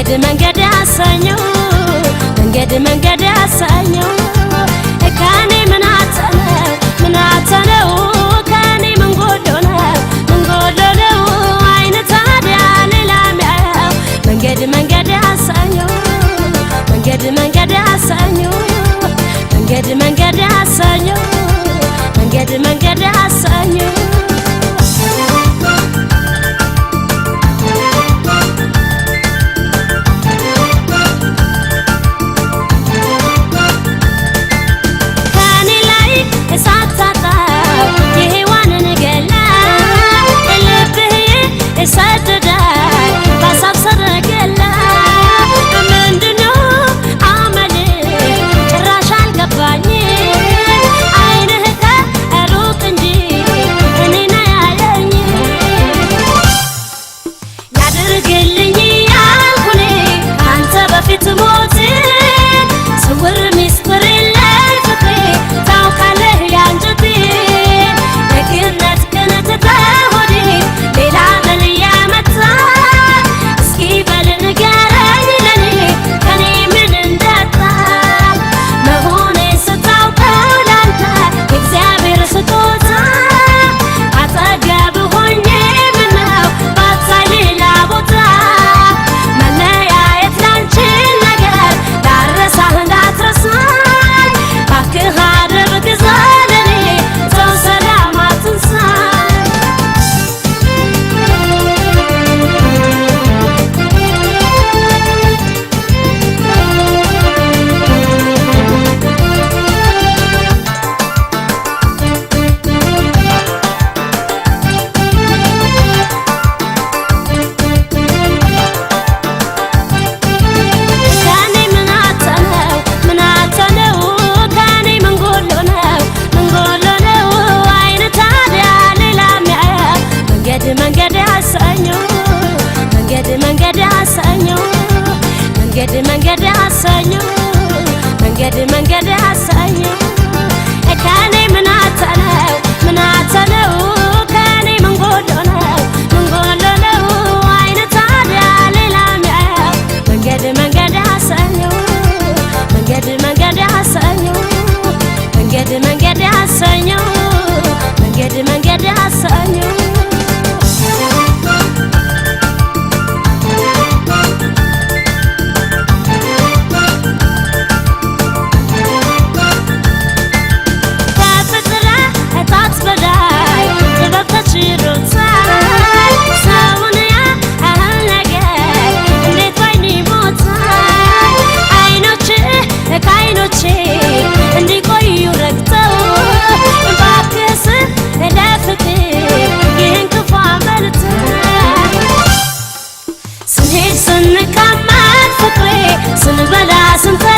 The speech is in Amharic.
መንገድ መንገድ ያሰኘው መንገድ መንገድ ያሰኘው ከኔ ምን አተነው ምን አተነው ከኔ ምን ጎሎ ነው ምን ጎሎ ነው አይን ታዲያ ሌላ ሚያየው መንገድ መንገድ ያሰኘው መንገድ መንገድ ያሰኘው መንገድ መንገድ ያሰኘው መንገድ መንገድ ያሰኘው ከኔ ላይ እሳት ታጣው የሔዋንን ገላ ልብህ ይሰደዳል በሀሳብ ሰረገላ ምንድነው አመልህ ጭራሽ አልገባኝ አይንህ ከሩቅ እንጂ እኔን አያየኝ ያድርግልኝ ያልኩኔ ካንተ በፊት ሞትን ስውር ሚስጥር የለኝ ፍቅሬ ታውቃለህ ያንጀቴን ደግነት ቅን ትተህ ሆዴ ሌላ ምን እያመጣ እስኪ በል ንገረኝ ለኔ ከኔ ምን እንዳጣ መሆኔን ስታውቀው ላንተ የእግዚአብሔር ስጦታ አጠገብህ ሆኜ ምነው ባታይ ሌላ ቦታ መለያየት ላንችል ነገር ላረሳህ እንዳትረሳኝ እባክህ አደብ ግዛ ለኔ ተው ሰላም አትንሳኝ። ከኔ ምን አተነው ምን አተነው ከኔ ምን ጎሎ ነው ምን ጎሎ ነው አይን ታዲያ ሌላ ሚያየው መንገድ መንገድ ያሰኘው መንገድ መንገድ ያሰኘው መንገድ መንገድ ያሰኘው መንገድ መንገድ ያሰኘው ከኔ ምን አተነው ምን አተነው ከኔ ምን ጎሎ ነው ምን ጎሎ ነው አይን ታዲያ ሌላ ሚያየው መንገድ መንገድ ያሰኘው መንገድ መንገድ ያሰኘው መንገድ መንገድ ያሰኘው መንገድ መንገድ ያሰኘው ከፍጥረታት በላይ ጥበብ ተችሮታል ሰውን ያህል ነገር እንዴት ባይን ይሞታል አይኖችህ ከአይኖቼ እንዲቆዩ ረግጠው እባክህ ስለ ፍቅር ይህን ክፉ አመልጠው ስንሄድ ስንቀመጥ ፍቅሬ ስንበላ ስንጠጣ